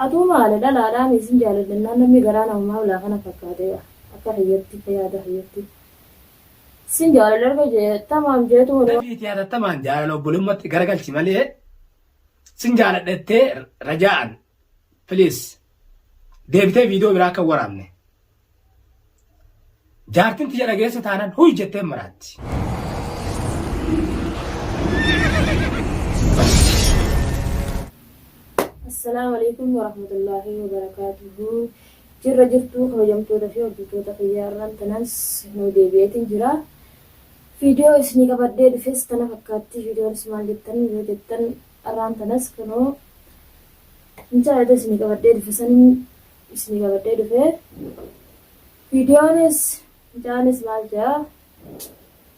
Atuu maali dhalaadhaa mii sin jaaladha jennaan namni garaa namumaa bulaa kana fakkaate akka kiyyatti akka yaada kiyyatti sin jaaladha erga jee tamaam jeetu walumaa. Dafiitii hatattamaan jaalala obboleemmatti garagalchi malee sin jaaladha jettee rajaa'an please deebitee viidiyoo biraa akka hin waraabne. Jaartin tiyya dhageesse taanan huy jetteen maraatti. Assalaamu alaikum warahmatullaahi wabarakaatuhu. Jirra jirtuu kabajamtoota fi hordoftoota kiyyaa irraan tanas nuu deebi'eetiin jira. Viidiyoo isinii qabadhee dhufes tana fakkaatti. Viidiyoonis maal jettan yoo jettan arraan tanas kunoo mucaa yaada isinii qabadhee dhufe saniin isinii qabadhee dhufe. Viidiyoonis mucaanis maal jedha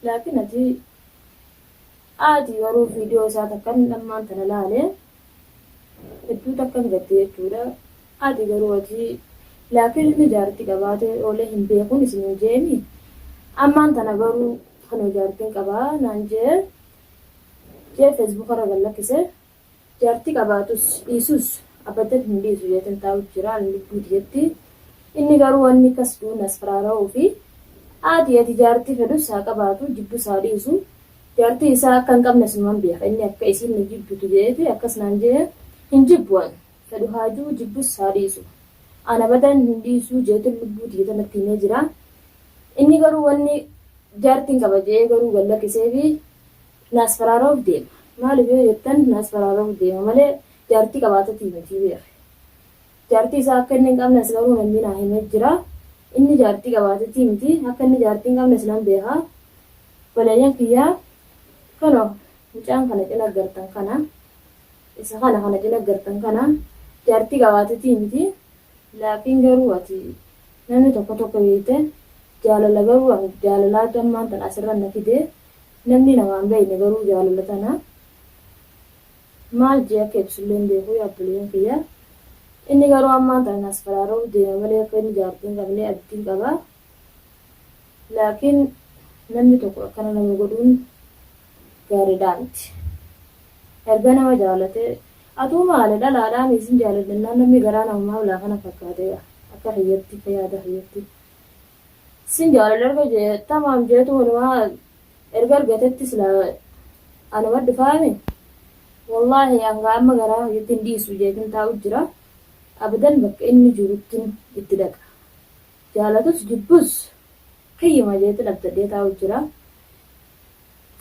laakiin ati ati garuu viidiyoo isaa takkan ammaan tana laale hedduu takkan gadde jechuudha. Ati garuu ati laakiin inni jaartii qabaate oolee hin beekuun isiniin jeeni ammaan tana garuu kanoo jaartiin qabaa naan jee jee feesbuuka irra gad lakkise. Jaartii qabaatus dhiisus abadan hin dhiisu jeetin taa'u jira ani lubbuu tiyyatti. Inni garuu wanni akkas du'u na asfaraara'uufi. Haati ati jaartii fedhus haa qabaatu jibbus haa dhiisu. Jaartii isaa akka hin qabne sinuman beeka. Inni akka isiin na jibbitu je'eeti akkas naan je'e. Hin jibbu an. Fedhu haa ju'u jibbus haa dhiisu. An abadan hin dhiisu jeetin lubbuu tiyya tanatti himee jira. Inni garuu wanni jaartiin qaba je'ee garuu gad lakkiseefi Na asfaraara'uuf deema. Maaliif yoo jettan na asfaraara'uuf deema malee jaartii qabaatatii mitii beeki. Jaartii isaa akka inni hin qabnes garuu namni naa himee jira. Inni jaartii qabaatatii miti. Akka inni jaartii hin qabnes nan beeka. Obboleeyyan kiyyaa kunoo mucaan kana cina gartan kana isa kana kana cina gartan kana jaartii qabaatatii miti. Laakiin garuu ati namni tokko tokko beekte jaalala garuu ani jaalalaatu ammaan tan asirra na fide. Namni namaa hin beekne garuu jaalala tana maal jee akka ibsullee hin beeku yaa obboleeyyan kiyya. Inni garuu ammaan tana nas faraara'uuf deema malee akka inni jaartii hin qabne abdiin qaba. Laakiin namni tokko akkana nama godhuun gaariidhaa miti. Erga nama jaalate atuu maali dhalaadhaa mii sin jaaladha jennaan namni garaa namumaa bulaa kana fakkaate akka kiyyatti akka yaada kiyyatti. Sin jaaladha erga jee tamaam jeetu walumaa erga argatetti sila anuma dhufaami wallaahi hanga amma garaa kiyyatti hin dhiisu jeetin taa'u jira abadan bakka inni jiruttin itti dhaqa jaalatus jibbus kiyyuma jeetin abdadhee taa'u jira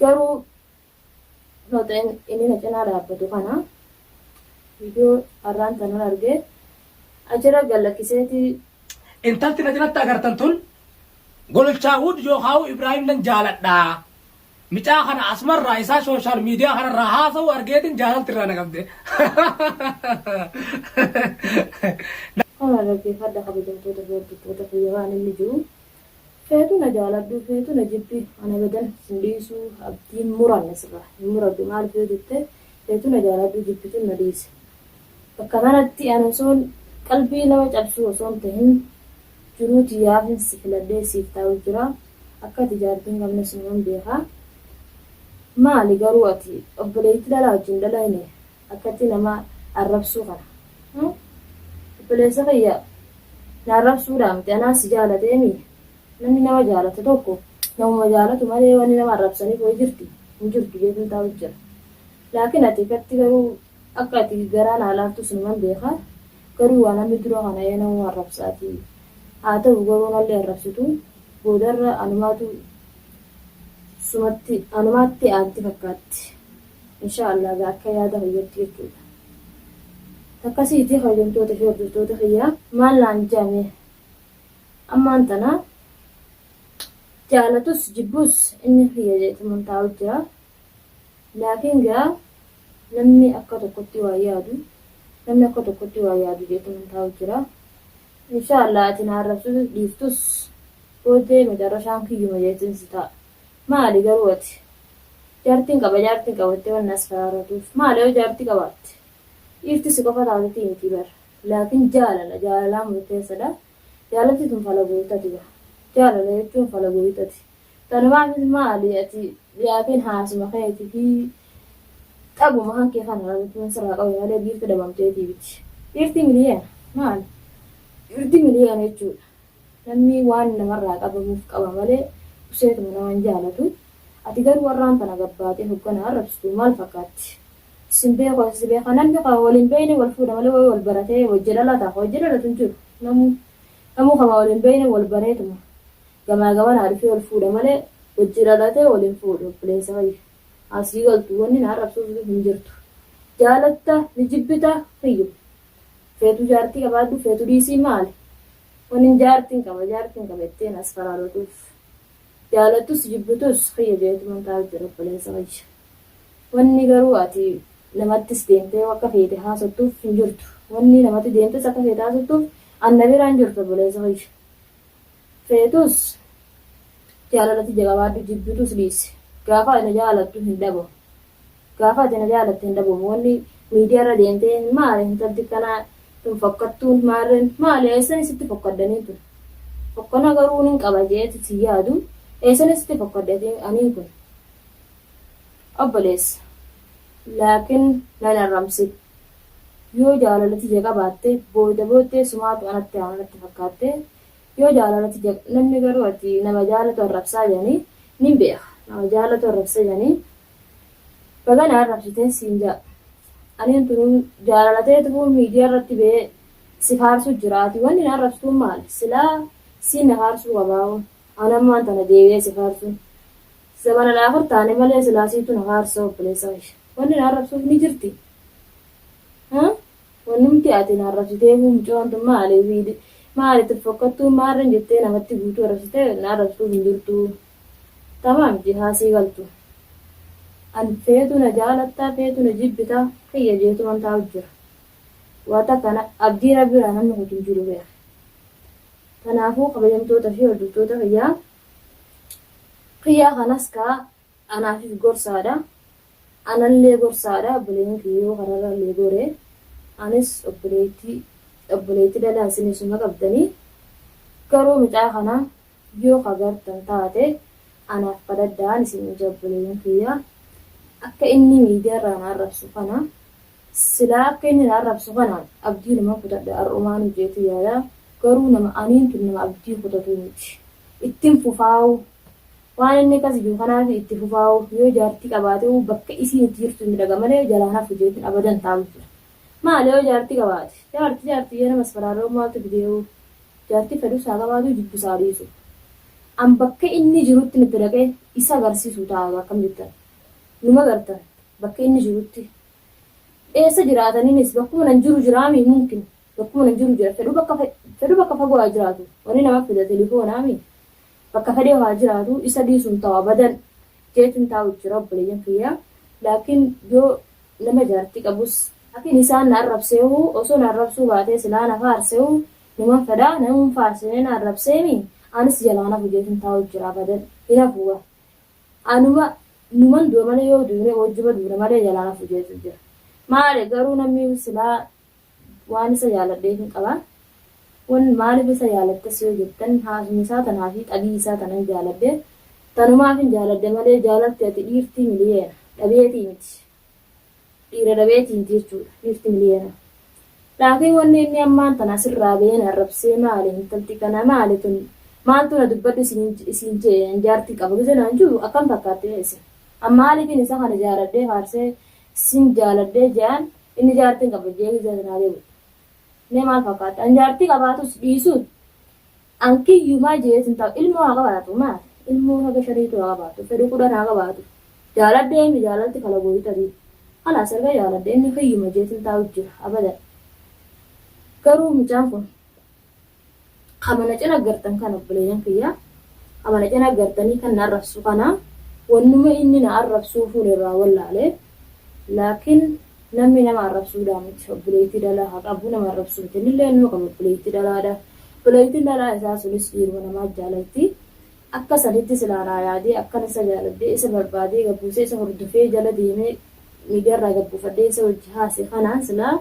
garuu Noxeen inni na cinaa dhaabbatu kana viidiyoo har'aan tanan arge achirra gad lakkiseeti. Intalti na cinatti agartan tun Gololchaawud yookaa'u Ibraahim nan jaaladha. Micaa kana asumarraa isaa sooshaal miidiyaa kanarraa haasa'u argeetin jaalalti irraa na qabde. Kana dhaggeeffadha kabajamtoota fi hordoftoota kiyya waan inni jiru. Feetu na jaaladhu feetu na jibbi an abadan sin dhiisu abdii hin muranne sirraa hin muradhu maaliif yoo jette feetu na jaaladhu jibbitun na dhiisi bakka kanatti an osoon qalbii nama cabsuu osoo hin tahin jiruu tiyyaafin si filadhee siif taa'u jira akka ati jaartii hin qabnes numan beeka maali garuu ati obboleetti dhalaa wajjin dhalayne akkatti nama arrabsuu kana obboleessa kiyya na arrabsuudhaa miti anaa si jaalateemi namni nama jaalate tokko namuma jaalatu malee wanni nama arrabsaniif wayi jirti hin jirtu jeetin taa'u jira laakiin ati akkatti garuu akka ati garaa naa laaftu sunuman beeka garuu waa namni dura kana ee namuma arrabsaati haa ta'u garuu nallee arrabsitu boodarra anumaatu sumatti anumaatti aanti fakkaatti. Inshaa Allah egaa akka yaada kiyyatti jechuudha. Takkasiiti kabajamtoota fi hordoftoota kiyya maal naan jedhame ammaan tana jaalatus jibbus inni kiyya jedhetuman taa'u jira. Laakiin gaa namni akka tokkotti waa yaadu namni akka tokkotti waa yaadu jedhetuman taa'u jira. Inshaa Allah ati na arrabsutus dhiiftus booddee macarrashaan kiyyuma jeetin si ta'a. Maali garuu ati Jaartiin qaba jaartiin qaba jettee wanni as faraaratuuf maali yoo jaartii qabaatte dhiirti si qofa taatetii miti bar laakiin jaalala jaalalaan murteessadha jaalalti tun fala gooytati bar jaalala jechuun fala gooytati tanumaafis maali ati laakiin haasuma keeti fi xabuma kan kee kana rabbiin sirraa qabe malee giifti dhabamteetii miti. Dhiirti miliyoona maal? Dhiirti miliyoona jechuudha. Namni waan namarraa qabamuuf qaba malee useetuma nama hin jaalatu. Ati garuu warraan tana gabbaatee hoggana arrabsitu maal fakkaatti? Sin beeku asi si beeka namni ka wal hin beekne wal fuudha malee wayi wal baratee wajji dhalata ka wajji dhalatu hin jiru. Namuu namuu kama wal hin beekne wal bareetuma gamaa gamanaa dhufee wal fuudha malee wajji dhalatee wal hin fuudhu obboleessa kiyya. Haa sii galtu wanni na arrabsuuf hin jirtu. Jaalatta ni jibbita kiyyuma. Feetu jaartii qabaadhu feetu dhiisii maali? Wanin jaartiin qaba jaartiin qaba jetteen as faraarotuuf. Jaalattus jibbitus kiyya jeetuman taa'u jira obboleessa kiyya. Wanni garuu ati namattis deemtee akka feete haasottuuf hin jirtu. Wanni namatti deemtes akka feete haasottuuf an na bira hin jirtu obboleessa kiyya. Feetus jaalala tiyya qabaadhu jibbitus dhiisi. Gaafa ati na jaalattu hin dhabamu. Gaafa ati na jaalatte hin dhabamu. Wanni miidiyaa irra deemtee maali intalti kanaa tun fokkattuun maarreen maali eessani sitti fokkadhaniin tun. Fokkana garuu nin qaba jeeti si yaadu eessani sitti fokkadhe aniin kun. Obboleessa laakin nan arramsin. Yoo jaalala tiyya qabaatte booda booddee sumaatu anatti aana natti fakkaatte yoo jaalala tiyya namni garuu ati nama jaalatu arrabsaa jedhanii nin beeka nama jaalatu arrabsa jedhanii baga na arrabsite siin ja'a aniin tunuu jaalala teetifuu miidiyaa irratti ba'ee si faarsuu jira ati wanni na arrabsituun maali silaa siin na faarsuu qabaa an ammaan tana deebi'ee si faarsuun zamana laafar taane malee silaa siitu na faarsa obboleessa kiyya wanni na arrabsuuf ni jirti. Wannumti ati na arrabsiteefuu mucoon tun maali maali tun fokkattuun maarren jettee namatti guutuu arrabsitee na arrabsituuf hin jirtuu. Tamaam jihaa sii galtu. An feetu na jaalattaa feetu na jibbitaa kiyya jeetuman taa'u jira. Waa takka na abdii rabbiraa namni kutu hin jiru beeki. Kanaafuu kabajamtoota fi hordoftoota kiyyaa kiyyaa kanas kaa Anaafis gorsaadha. Anallee gorsaadha obboleeyyan kiyya yoo kararrallee gore anis obboleettii obboleettii dhalaa isin isuma qabdanii garuu micaa kana yoo ka gartan taate anaaf kadhadhaan isin ija obboleeyyan kiyya akka inni miidiyaarraa na arrabsu kana silaa akka inni na arrabsu kanaan abdii nama kutadha har'umaanuu jeetii yaada garuu nama aniin tun nama abdii kutatuu miti ittin fufaawu Waan inni akkas jiru kanaafi itti fufaawu yoo jaartii qabaatewu bakka isiin itti jirtu inni dhaga malee jalaan hafu jeetin abadan taa'u jira. Maali yoo jaartii qabaate? Jaarti jaarti jee nama asfaraarra'uu maaltu fideewu? Jaartii fedhus haa qabaatu jibbus haa dhiisu. An bakka inni jiruttin itti dhaqee isa agarsiisuu taa'a akkam jettan? Numa gartan bakka inni jirutti. Eessa jiraataniinis bakkuma nan jiru jiraami mumkin bakkuma nan jiru jira fedhu bakka fedhu bakka fagoo haa jiraatu wanni nama fida telefoonaami. Bakka fedheehu haa jiraatu isa dhiisu hin ta'u abadan jeetin taa'u jira obboleeyyan kiyya laakiin yoo nama jaartii qabus laakiin isaan na arrabseehu osoo na arrabsuu baatee silaa na faarsehu numan fedha namum faarsine na arrabseemi anis jalaa hin hafu jeetin taa'u jira abadan hin hafu bar anuma numan du'a malee yoo duune wajjuma duuna malee jalaa hin hafu jeetu jira maali garuu namni silaa Waan isa jaaladheefin qaba. Wan maalif isa jaalattas yoo jettan haasuma isaa tanaa fi xabii isaa tanan jaaladhe. Tanumaafin jaaladhe malee jaalalti ati dhiirtii miliyeena dhabeetii miti. Dhiira dhabeetii miti jechuudha dhiirti miliyeena. Laakiin wanni inni ammaan tana asirraa bahee na arrabsee maali intalti kana maali tun maaltu na dubbadhu isiin je'e an jaartii qaba gizee naan jiru akkam fakkaatti mee isin. An maaliifin isa kana jaaladhee faarsee sin jaaladhee je'an Inni jaartii hin qabu jee gizee naa deebi'u. Mee maal fakkaata? An jaartii qabaatus dhiisuus an kiyyumaa jees hin ta'u. Ilmoo haa qabaatu maal? Ilmoo haga shaniitu haa qabaatu. Fedhu 10 haa qabaatu. Jaaladhee mi jaalalti kala gooyi tarii. Kalaas erga jaaladhe inni kiyyuma jees hin taa'u jira abadan. Garuu mucaan kun Kama na cina gartan kana obboleeyyan kiyya kama na cina gartanii kan na arrabsu kana wannuma inni na arrabsuu fuula irraa wallaale laakiin namni nama arrabsuudhaa miti obboleettii dhalaa haa qabu nama arrabsuu miti innillee nama qaba obboleettii dhalaadha obboleettiin dhalaa isaa sunis dhiiruma namaa jaalatti akka sanitti silaa naa yaadee akkan isa jaaladhee isa barbaadee gabbuusee isa hordofee jala deemee miidiyaarraa gabbuufadhee isa wajji haase kanaan silaa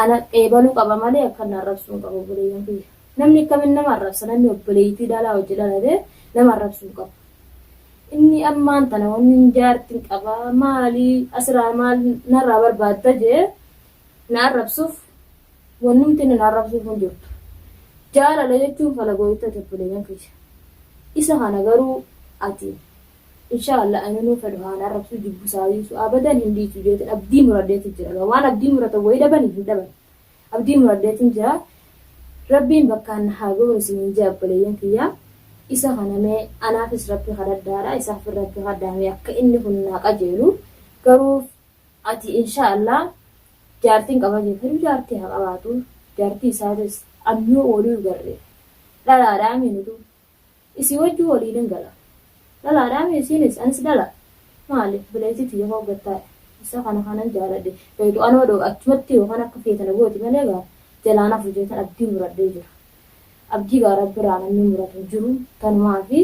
Ana qeebaluu qaba malee akkan na arrabsuu hin qabu obboleeyyan kiyya. Namni akkamin nama arrabsa namni obboleeytii dhalaa wajji dhalate nama arrabsuu hin qabu. Inni ammaan tana wanni hin jaartin qaba maali asiraa maal narraa barbaadda jee na arrabsuuf Wannumti inni na arrabsuuf hin jirtu. Jaalala jechuun fala gooytati obboleeyyan kiyya. Isa kana garuu ati inshaa Allah aninuu fedhu haa na arrabsuu jibbu isaa dhiisu abadan hin dhiisu jeetin abdii muradheeti jira. Waan abdii muratan wayii dhabani hin dhaban. Abdii muradheetin jira. Rabbiin bakkaan na haa ga'uun isiniin jea obboleeyyan kiyya. Isa kana mee anaafis Rabbi kadhadhaadha isaafis Rabbi kadhaa mee akka inni kun naa qajeelu. Garuu ati inshaa Allah jaartiin qaba jee fedhu jaartii haa qabaatu. Jaartii isaatis an yoo walii garre dhalaadhaa mi nutu Isii wajjin waliinin gala. Dhalaadhaami isiinis anis dhala. Maali obboleettii tiyya koo gad taa'e. Isa kana kanan jaaladhe. Beektu anoo dhoo achumatti yookaan akka feete na gooti malee gaa jalaan hafu jeetan abdii muradhee jira. Abdii gaa rabbirraa namni muratu hin jiru. Tanumaafi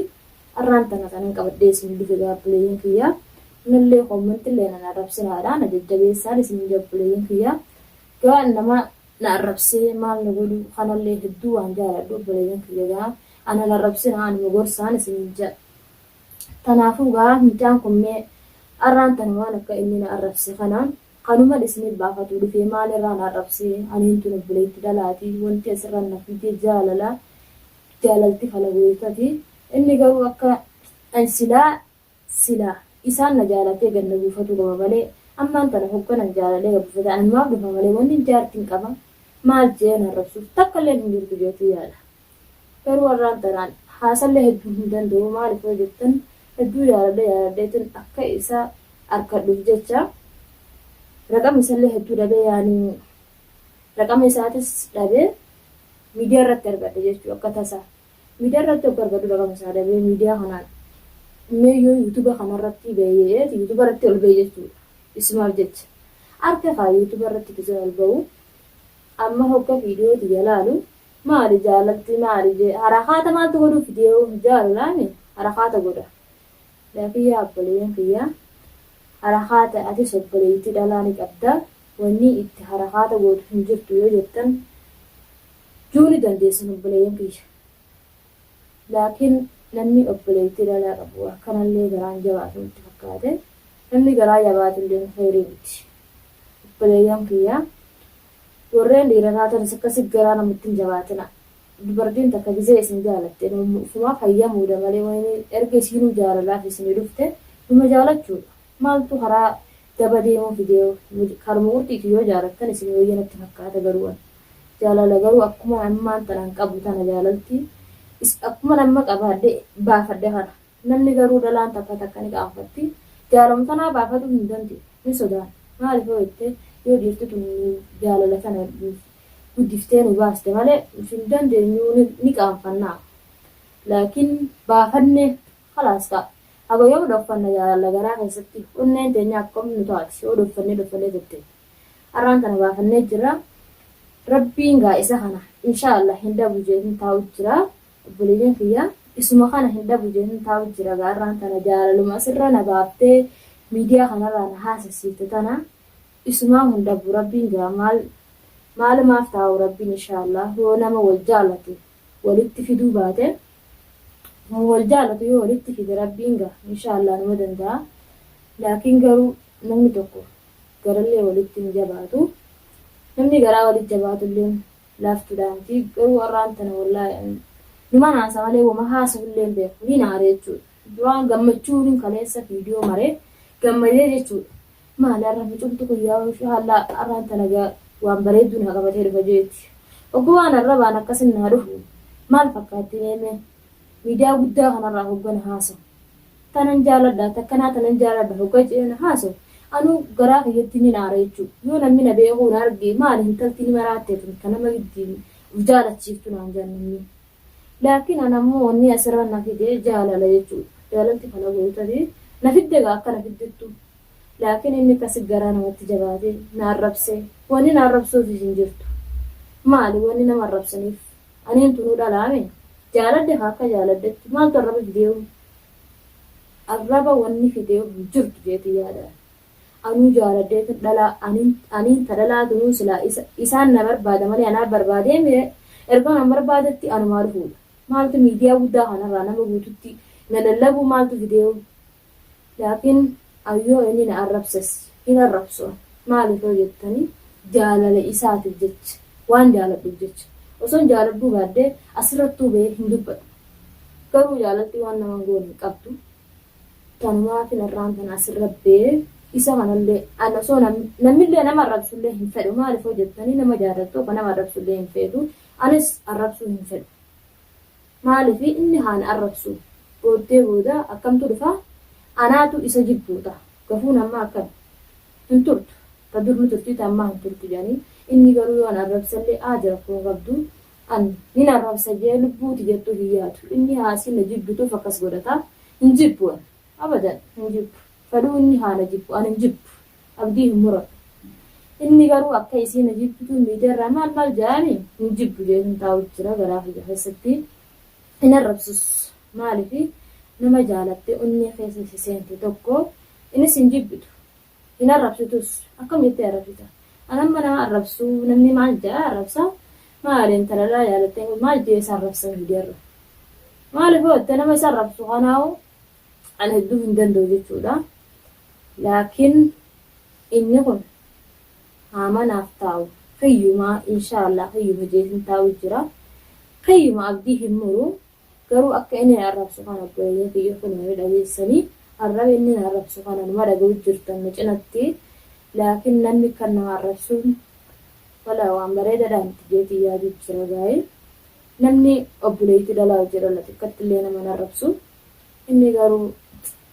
arraan tana kanan qabadhee isin dhufe gaa obboleeyyan kiyya. Nallee koommantillee nan arrabsinaadha na jajjabeessaan isin obboleeyyan kiyya. Gaa nama na arrabsee maal na godhu kanallee hedduu waan jaaladhu obboleeyyan kiyya gaa ana hin arrabsinaa anuma gorsaan isiniin jedha. Tanaafuu gaa mucaan kun mee arraan tana waan akka inni na arrabse kana kanuman isiniif baafatuu dhufee maalirraa na arrabsee aniin tun obboleetti dhalaati wanti asirra na fide jaalala jaalalti fala gooftati inni garuu akka an silaa Silaa isaan na jaalatee gad na buufatuu qaba malee ammaan tana hogganan jaalalee gad buufate anumaaf dhufa malee wannin jaartiin qaba maal je'ee na arrabsuuf takkalleen hin jirtu jeetiin yaada. Garuu arraan tanaan haasallee hedduu hin danda'u maaliif yoo jettan hedduu jaaladhee jaaladheetin akka isa arkadhuuf jecha raqama isallee hedduu dhabee yaani raqama isaatis dhabee miidiyaa irratti argadhe jechuu akka tasaa. Miidiyaa irratti hogga argadhu raqama isaa dhabee miidiyaa kanaan mee yoo yuutuba kanarratti ba'e jedheeti yuutuba irratti ol ba'e jechuudha. Isumaaf jecha. Arke kaa yuutuba irratti gizeen ol ba'u amma hogga viidiyoo tiyya laalu maali jaalalti maali jee harakaata maaltu godhuu fidee jaalalaami harakaata godha. Laakiin yaa obboleeyyan kiyya harakaata atis obboleeytii dhalaa ni qabda wanni itti harakaata gootu hin jirtu yoo jettan Juu ni dandeessan obboleeyyan kiyya. Laakiin namni obboleettii dhalaa qabu akkanallee garaan jabaatu natti fakkaate. Namni garaa jabaatulleen kheyrii miti. Obboleeyyan kiyya warreen dhiira taatanis akkasi garaa namatti hin jabaatina. Dubartiin takka gizee isin jaalatte ufumaaf hayyamuudha malee wayni erga isiinuu jaalalaaf isinii dhufte numa jaalachuudha. Maaltu karaa daba deemuu fidee karuma qurxiiti yoo jaalattan isin wayya natti fakkaata garuu an. Jaalala garuu akkuman ammaan tanan qabu tana jaalalti is akkuman amma qabaadhe baafadhe kana namni garuu dhalaan takka takka ni qaanfatti jaalama tanaa baafatu hin danda'u ni sodaanna maalif yoo jette yoo dhiirti tun jaalala tana nuuf guddiftee nu baaste malee nuf hin dandeenyu ni qaanfannaa laakiin baafanne kalaas kaa haga yoom dhokfanna jaalala garaa keessatti onneen teenya akkam nu taati yoo dhokfannee dhokfannee tetteenya. Arraan tana baafannee jirra. Rabbiin gaa isa kana inshaa Allah hin dhabu jeetin taa'u jira. Obboleeyyan kiyya isuma kana hin dhabu jeetin taa'u jira gaa arraan tana jaalaluma asirra na baaftee miidiyaa kanarraa na haasofsiifte tana isumaa hin dhabu Rabbiin gaa maal maalumaaf taa'u Rabbiin inshaa Allah yoo nama wal jaalatu walitti fiduu baate wal jaalatu yoo walitti fide Rabbiin gaa inshaa Allah numa danda'a. Laakiin garuu namni tokko garallee walitti hin jabaatu. Namni garaa walitti jabaatulleen laaftuudhaa miti. Garuu arraan tana wallaahi an numan haasa malee wama haasahullee hin beeku. Niin aare jechuudha. Duraan gammachuunin kaleessa viidiyoo maree gammadee jechuudha. Maali arra mucumti kun yaa inshaallah arraan tana waan bareedduu naa qabatee dhufa jeetti. Hogga waan arrabaan akkasin naa dhufu maal fakkaatti mee mee miidiyaa guddaa kanarraa hoggana haasahu. Tanan jaaladha takkanaa tanan jaaladha hogga je'ee na haasawu anuu garaa kiyyatti nin aara jechuu yoo namni na beekuu na arge maali hintalti ni maraattee tun ta nama giddiin uf jaalachiiftu naan je'an namni laakiin an ammoo wanni asirra na fide jaalala jechuudha jaalalti kana gootati na fidde gaa akka na fiddettu laakiin inni akkasi garaa namatti jabaate na arrabse wanni na arrabsuufis hin jirtu maali wanni nama arrabsaniif Aniin tunuu dhalaame jaaladhe kaa akka jaaladhetti maaltu arraba fideehu arraba wanni fideehu hin jirtu jeetii yaada anuu jaaladheetin dhalaa aniin aniin ta dhalaa tunuu silaa isa isaan na barbaada malee anaa barbaadee mire erga nan barbaadetti anumaa dhufuudha maaltu miidiyaa guddaa kanarraa nama guututti na lallabuu maaltu fideehu Laakiin an yoo inni na arrabses hin arrabsu an. Maaliif yoo jettani jaalala isaatiif jecha. Waan jaaladhuuf jecha. Osoon jaaladhuu baadhee asirrattuu bahee hin dubbadhu. Garuu jaalalti waan nama hin goone hin qabdu. Tanumaafin har'aan tana asirra bahee isa kanallee an osoo namnillee nama arrabsullee hin fedhu. Maaliif hoo jettanii nama jaalattu tokko nama arrabsullee hin feetu. Anis arrabsuu hin fedhu. Maaliif inni haa na arrabsu booddee booda akkamtu dhufa anaatu isa jibbuu ta'a. Gafuun ammaa akkami? Hin turtu. Ta dur ni turti ta ammaa hin turtu jedhanii. Inni garuu yoo an arrabsellee aadi rakkoo hin qabdu. An nin arrabsa jedhee lubbuu tiyyattuu hin yaadu. Inni haa isiin na jibbituuf akkas godhata. Hin jibbu an. Abadan hin jibbu. Fedhuu inni haa na jibbu an hin jibbu. Abdii hin muradhu. Inni garuu akka isii na jibbituu miidiyaarraa maal maal jedhaami hin jibbu jedheetin taa'u jira garaa kiyya keessatti. Hin arrabsus. Maaliif nama jaalattee onnee keessa si seente tokko innis hin jibbitu. Hin arrabsitus. Akkam jettee arrabsita? An amma nama arrabsuu namni maal jedha arrabsa maali intalalaa jaalattee maal jedhee isa arrabsa miidiyaarra. Maaliif hoo jettee nama isa arrabsu kanaa'u an hedduu hin danda'u jechuudha. Laakiin inni kun haa manaaf taa'u kiyyumaa inshaallah kiyyuma jeetin taa'u jira. Kiyyuma abdii hin muru garuu akka inni na arrabsu kana obboleeyyan kiyya kunoo ni dhageessanii arraba inni na arrabsu kana numa dhaga'u jirtan na cinatti. Laakiin namni kan nama arrabsuun wala waan bareedaadha miti jeetiin yaadu jira gaa'ee. Namni obboleettii dhalaa hojii dhala xiqqatti illee nama hin arrabsu. Inni garuu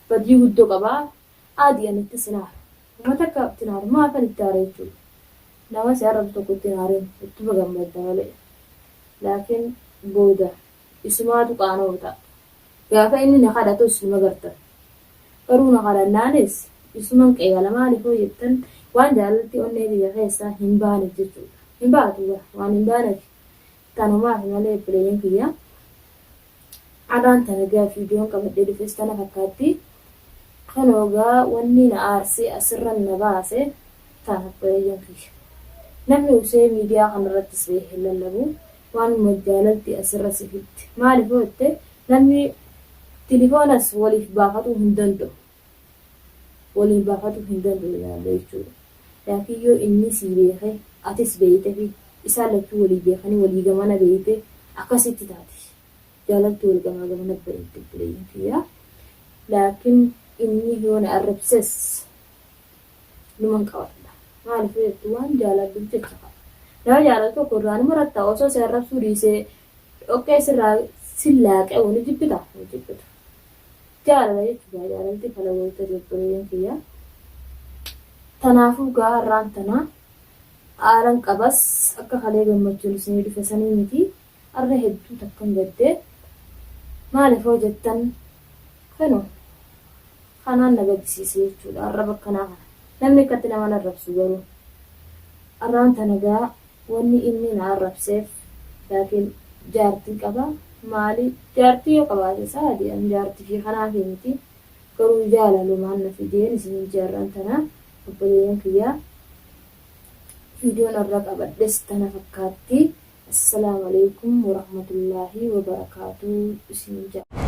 badii guddoo qaba. Aadii ani itti sin aaru. Uma takka itti hin aaru. Maafan itti aara jechuudha. Nama si arrabsu tokko itti hin aarin. Ittuma gammadda malee. Laakiin booda isumaatu qaana'u ta'a. Gaafa inni na kadhatus numa gartan. Garuu na kadhannaanis isuman qeebala maaliif hoo jettan waan jaalalti onnee tiyya keessaa hin baaneef jechuudha. Hin baatu waan hin baaneef. Tanumaafi malee obboleeyyan kiyya. Arraan tana gaa viidiyoon qabadhee dhufes tana fakkaatti. Kunoo gaa wanni na aarsee asirran na baase tana obboleeyyan kiyya. Namni usee miidiyaa kanarrattis ba'ee hin lallabu. Waanuma jaalalti asirra si fidde. Maaliif yoo jette namni tilifoonas waliif baafatuu hin danda'u. Waliin baafatuu hin danda'u ilaalla jechuudha. Laakiin yoo inni sii beekee atis beeytefi isaan lachuu walii beekanii walii gamana beeyte akkasitti taati. Jaalalti wal gamaa gamana bareeddi obboleeyyan kiyya. Laakiin inni yoo na arrabses numan qabadha. Maaliif yoo jettu waan jaaladhuuf jecha qaba. Nama jaalatu tokko irraa ni muratta osoo si arrabsuu dhiisee dhoqqee sirraa si laaqee wani jibbita hin jibbitu. Jaalala jechuudha jaalalti fala gootatti obboleeyyan kiyya. Tanaafuu gaa har'aan tana aaran qabas akka kalee gammachuun isinii dhufe sanii miti. Arra hedduu takkan gadde. Maaliif hoo jettan kanu kanaan na gaddisiise jechuudha arraba akkanaa kana. Namni akkatti nama hin arrabsu garuu. Arraan tana gaa wanni inni na arrabseef laakiin jaartii qaba maali jaartii yoo qabaate saadi an jaartii fi kanaafi miti garuu jaalalumaan na fideen isiniin jee arraan tana obboleeyyan kiyyaa viidiyoon arra qabadhes tana fakkaatti. Assalaamu Aleykum Warahmatullaahi Wabarakaatuh isiniin jedha.